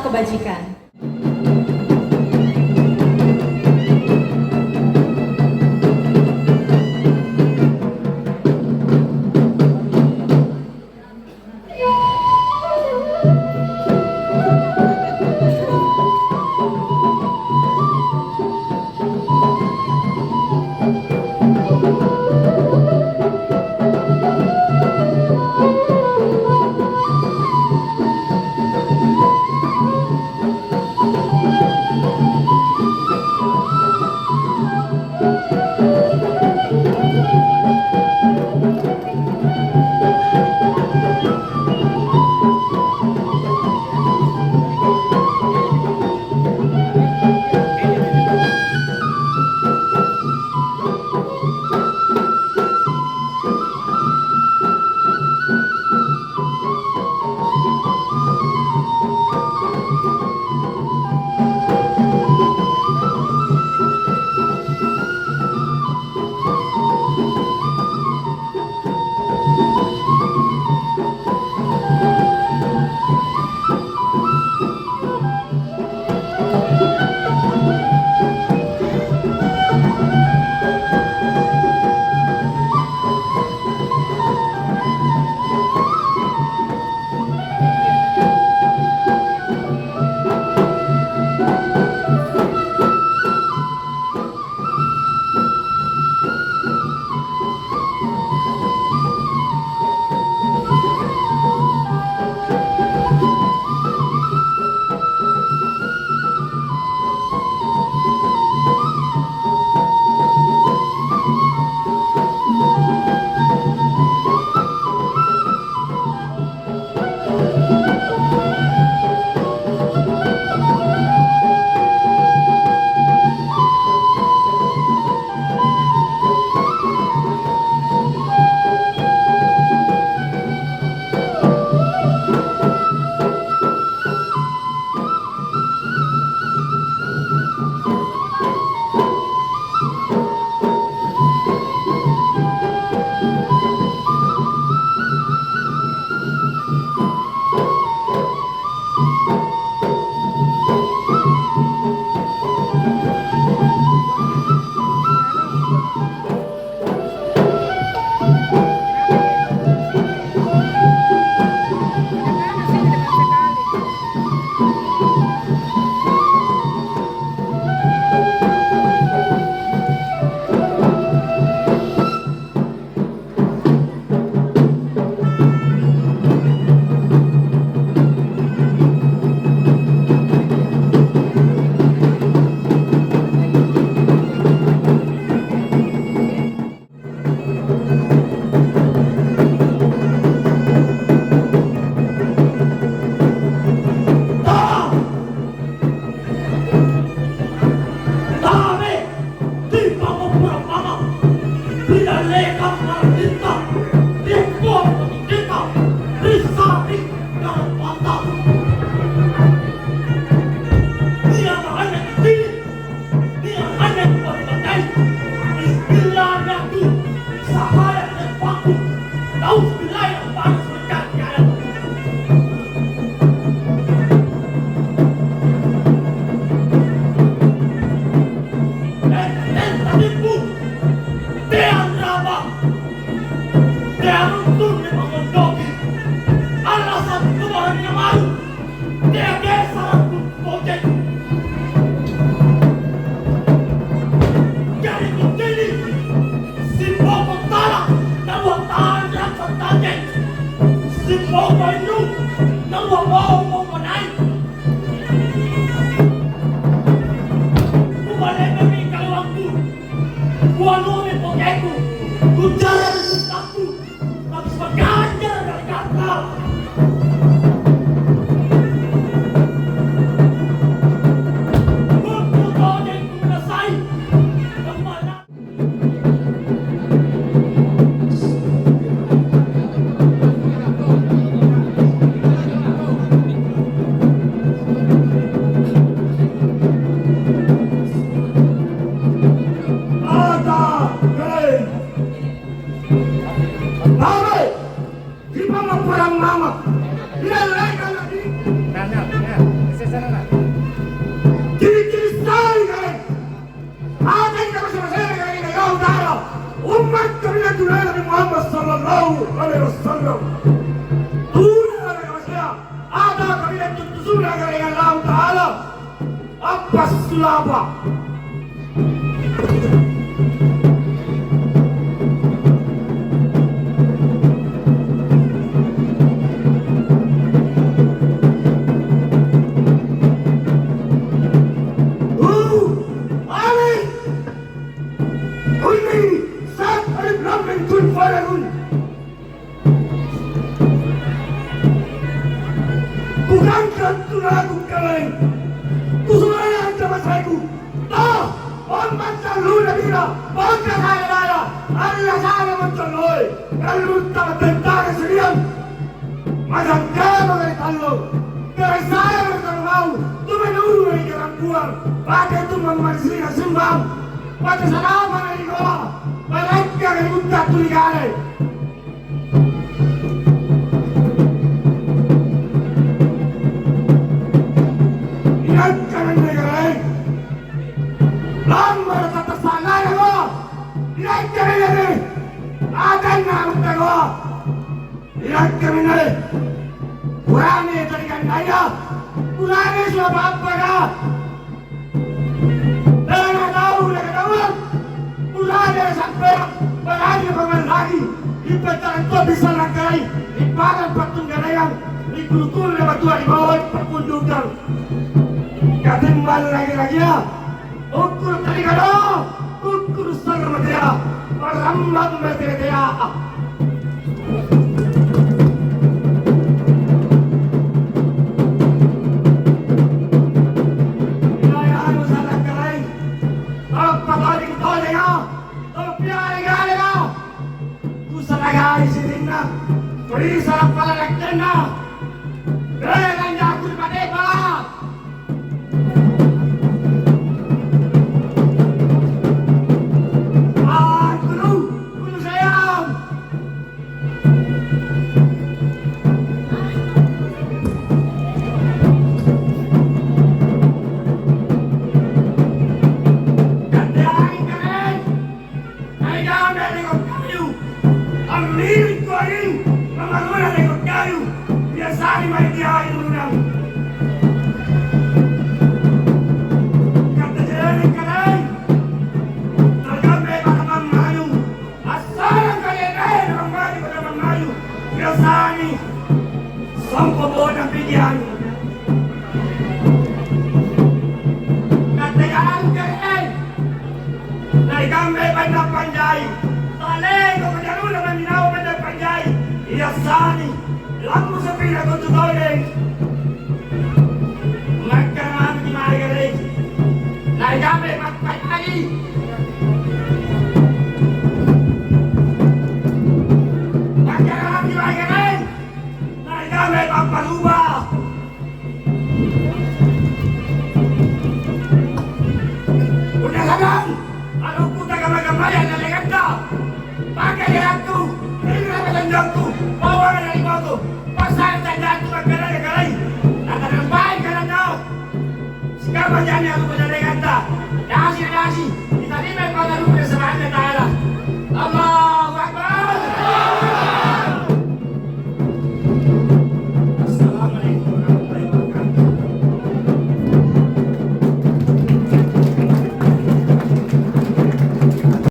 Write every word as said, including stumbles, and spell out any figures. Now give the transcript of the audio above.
Bajikan. Tama! Tama! Ri pamopporang mama, ri dallekang maraenna, ri poro tingkita, ri sa'ri garappata. Nia' anne kacini', nia' anne kuparimatai. Bismillahirrahmanirrahim. Sahaya nafakku. Nausbillahi. Teang raba, teang runtu'ni pangngondoki. Allasang tu barang yang baru, teang geser tu tojeng. Jari kucini, simboko tala, nabuang tanrang santajeng. Simboko inru, nabuang bau-bau manai. Kubalekami kalewangku, kuanumi pokeku, kujarreki sukkakku, tapi sipaganjara dari kata. Untu' tojeng kuminasai, kemana? Ata, hei! Babe! Ri pamopporang mama, ri dallekang la'bi. Kaminang tuli Nabi Muhammad sallallahu alaihi wasallam. Tuli Nabi Muhammad, ada kaminang tuntusunna Karaeng Allahu Ta'ala. Apa sulapa? Uh, Ali! Kunni sa'at alif lam mim kun fayakun. Kugangka' tu naku Karaeng. Kusuroang anjo maseku. Toh, ombang talluna bira, bongka saya daya, alla sana moncolloe, kallutta mattentara siriang. Masakkamo ri tallo, terasaya ri tallo mau, tu menuru ri karampuang, pake tu mammarisina simbang, pake salama ri goa, palakka ri butta tuli kale. Inakkana negarae, lammara tatassangaya goa, inakkana negarae, atanna utta goa. Inakke minne, burane tuli gandaya, burane siapa-apaka. Tena tau nakatauang, burane sampeang, burane pamallaki, ipattarang to bisa langkai, ipatang pattunggareang, ri guru-guru ri batua ri bawang pakkundukang. Katimbang lagi-lagia, Ukkuru' tali kado, ukkuru' sarro matea, parrambang materetea. Inai anu salakkarai, tappa toding-todinga, tappiari galenga. Kusalagai sirinna, ri salappala rakkenna. Bereng jaku ri patepa. Angkulu, kulu sayang. Gante angin kere. Naigame leko kayu, ammiring kuaring, mamarona leko kayu, biasani mae tiai ulunang. Kata jereng kadai, naigame pada mammayu, assalang kaya kae na mammayu pada mammayu, biasani sompo bodang pikiang. Kata jereng kadai. Naikambe banna panjai, taleko kajaruna manninawa banna panjai, iassani lammu sepina kontu todeng. Makkaramaki mae garei, naikambe mappanjai. Makkaramaki mae garei, naikambe mappaluba. Punna sadang, anukku tagamma-gammaya dallekanta, pake jarakku, rinra pajanjangku, bawang ri boko, passare tanjangku angkanaya karai, natanampai kananna, sikamma jami aku